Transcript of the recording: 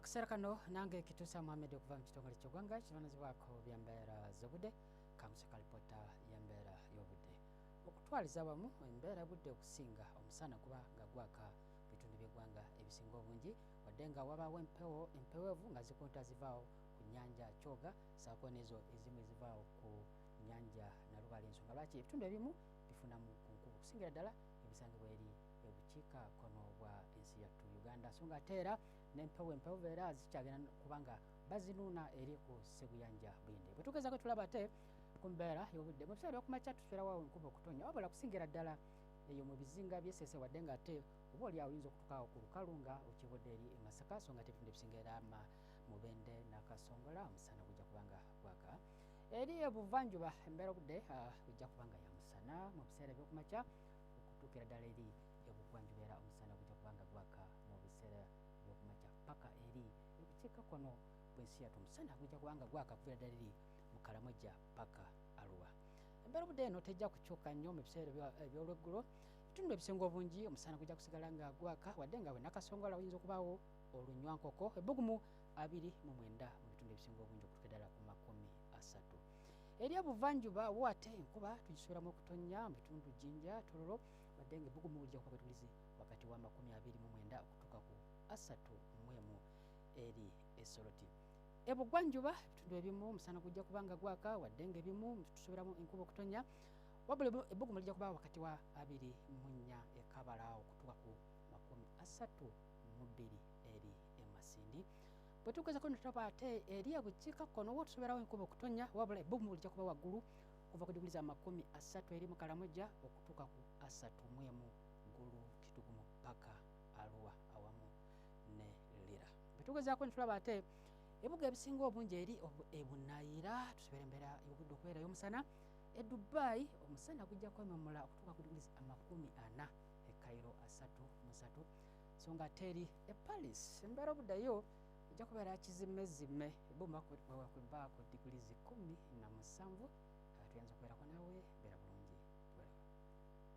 Akaseera kano nange Kituusa Muhammed okuva mu kitongole ky'eggwanga kivananyizibwako by'embeera z'obudde, kamuseka alipoota y'embeera y'obudde. Okutwaliza awamu embeera y'obudde okusinga omusana guba nga gwaka mu bitundu by'eggwanga ebisinga obungi, wadde nga wabaawo empewo empeweevu nga zikunta zivaawo ku nnyanja Kyoga ssaako n'ezo ezimu ezivaawo ku nnyanja Nalubaale, ensonga lwaki ebitundu ebimu bifunamu ku nkuba okusingira ddala ebisangibwa eri ebukiika kkono bwa ensi yattu Uganda, so nga ate era n'empewo empewo era zikyagenda kubanga bazinuuna eri ku Sseguyanja Buyinde. Bwe tugezaako tulaba ate ku mbeera y'obudde mu biseera by'okumakya tusuubirawo enkuba okutonnya, wabula kusingira ddala eyo mu bizinga by'Essese, wadde nga ate oba oli awo oyinza okutuuka awo ku lukalu nga okibudde eri e Masaka, so nga ate ebitundu ebisinga era Mubende Nakasongola omusana gujja kuba nga gwaka. Eri ebuvanjuba embeera obudde ejja kuba nga ya musana mu biseera eby'okumakya okutuukira ddala eri ebugwanjuba, era omusana gujja kuba nga gwaka mu biseera ebyokumakya paka eri ebukiika kkono bw'ensi yattu, omusana gujja kuba nga gwaka kuviira ddala eri mu Karamoja paka Arua. Embeera obudde eno tejja kukyuka nnyo mu biseera eby'olweggulo. Ebitundu ebisinga obungi omusana gujja kusigala nga gwaka, wadde nga we Nakasongola oyinza okubaawo olunywankoko, ebbugumu 29 mu bitundu ebisinga obungi okutuuka ddala ku 30. Eri ebuvanjuba wo ate enkuba tugisuubiramu okutonnya mu bitundu Jinja, Tororo, wadde nga ebbugumu lijja kuba bwetulizi wakati wa 29 okutuuka ku 31 eri Esoroti. Ebugwanjuba ebitundu ebimu omusana gujja kuba nga gwaka, wadde nga ebimu tusuubiramu enkuba okutonnya, wabula ebbugumu lijja kuba wakati wa 24 e Kabala okutuuka ku 32 eri e Masindi. Bwe tugezako ne tulaba ate eri ebukiikakkono wo tusuubirawo enkuba okutonnya, wabula ebbugumu lijja kuba waggulu okuva ku diguli za 30 eri mu Karamoja okutuuka ku 31 Gulu, Kitugumu paka Arua awamu ne Lira. Bwe tugezaako ne tulaba ate ebibuga ebisinga obungi eri ebunaayira tusuubira embeera y'obudde okubeera ey'omusana. E Dubai omusana gujja kwememula okutuuka ku diguli 40, e Cairo 33, so nga ate eri e Paris embeera obudde yo ejja kubeera kizimezime, ebbugumu kuba ku diguli 17. Tuyinza okubeerako naawe, beera.